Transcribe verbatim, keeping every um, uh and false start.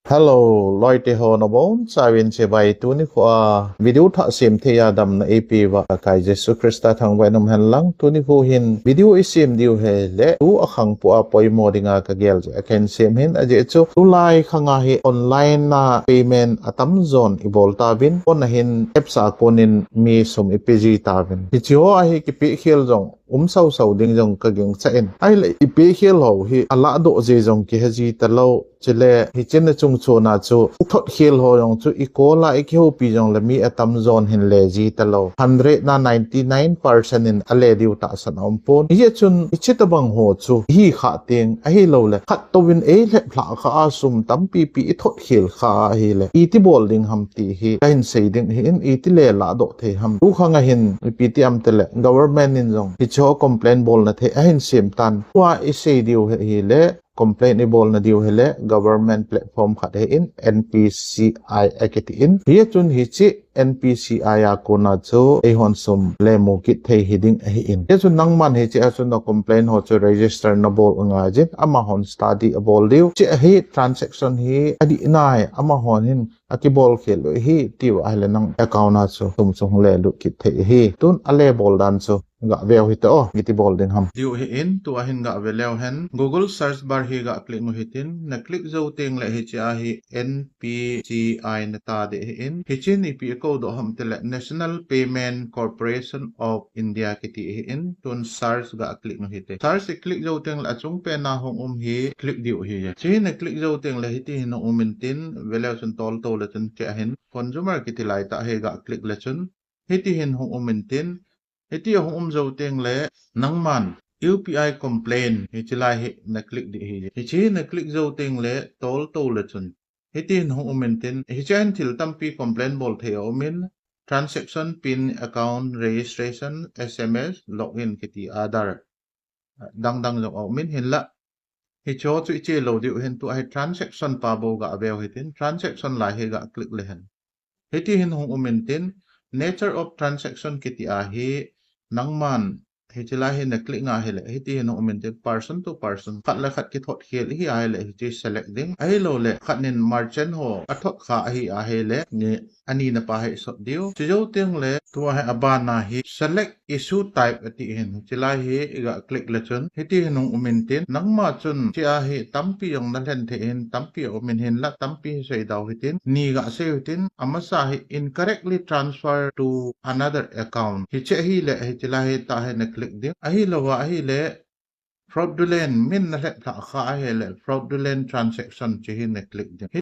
Hello, loite ho nabonchauvin chibai. Tuni kho a video thah sem thei a damna eipeuva Pakai Jesu Christa thangvah in umhen lang. Tuni kho hin video isem diu hile tu a khang pua poimo dinga kagel jeh a kahin sem ahin, ajeh chu tulai khang a hi online a payment atamjon ibol tauvin, kona hin apps a konin mi sum ipeji tauvin. Hiche ho a hi kipekhel jong um sausau ding jong kagingchan. Ahile ipekhel ho hi alahdoh jeh jong kiheji talou. Chule hichea chungchon a chu ithotkhel ho jong chu icall a ikihoupi jongle mi atamjon hin leji talou. Hundred na ninety nine percent in ale diu tahsan aumpon. Hijeh chun hiche tobang ho chu ihi khah teng ahiloule khat touvin eilhep lhah khah a sum tampipi ithotkhel khah ahile iti bol ding ham ti hi kahin sei ding ahin, iti le lahdoh thei ham. Tu khang a hin ipi ti ham tile government in jong hiche ho complain bolna thei ahin sem tan. Tua isei diu hi, hile complain ibolna diu hile government platform khat ahin, N P C I akitin. Hichun hiche N P C I a kona chu eihon sum lemu kit thei hiding ahin. Hichun nangman hiche a chu na complain ho chu register nabol angaijin, amahon study abol diu. Hiche a hi transaction hi adih nai, amahon hin akibol khel u ahi tiu ahile nang account a chu sum chu hung lelut kit thei ahi. Tun ale bol dan chu gaveu hite o, iti bol ding ham. Diu ahin, tua hin gave leu hen. Google search bar hi gaclick u hitin, naclick jou tengle hiche a hi N P C I nata ding ahin. Hichen ipi akoudoh ham tile National Payment Corporation of India kiti ahin. Tun search gaclick u hite. Search iclick jou tengle achung pen a hung um hi click diu ahi. Hiche hi naclick jou tengle hiti hin hung um intin, veleu chun toltou le chun hiche a hin consumer kiti laitah hi gaclick le chun hiti hin hung um intin, hiti ahung um jou tengle nangman U P I complain hiche lai hi naclick ding ahi. Hiche hi naclick jou tengle toltou le chun hiti hin hung um intin, hiche a hin thil tampi complain bol thei aumin, transaction, pin, account, registration, S M S, login kiti, Aadhaar, dangdang jong aumin, hinla hiche ho chu iche lou diu ahin. Tua hi transaction pa bou gaveu hitin, transaction lai hi gaclick le hen. Hiti hin hung um intin, nature of transaction kiti a hi nangman hiche lai hi naclick nga hile hiti hin hung um intin, person to person, khat le khat kithotkhel ahi ahile hiche select ding. Ahiloule khat nin merchant ho athot kha ahi ahile anina pa hi sot diu. Chujou tengle tua hi abana hi select issue type ati hin, hiche lai hi gaclick le chun hiti hin hung um intin, nangma chun hiche a hi tampi jong nalhen thei hin, tampi aumin, hinla tampi hi seidau hitin, ni gasei u hitin, amasa hi incorrectly transfer to another account. Hiche ahile hiche lai hitah hi naclick ding. Ahilouva ahile fraudulent, min nalhep lhah kha ahile fraudulent transaction hiche hi naclick ding.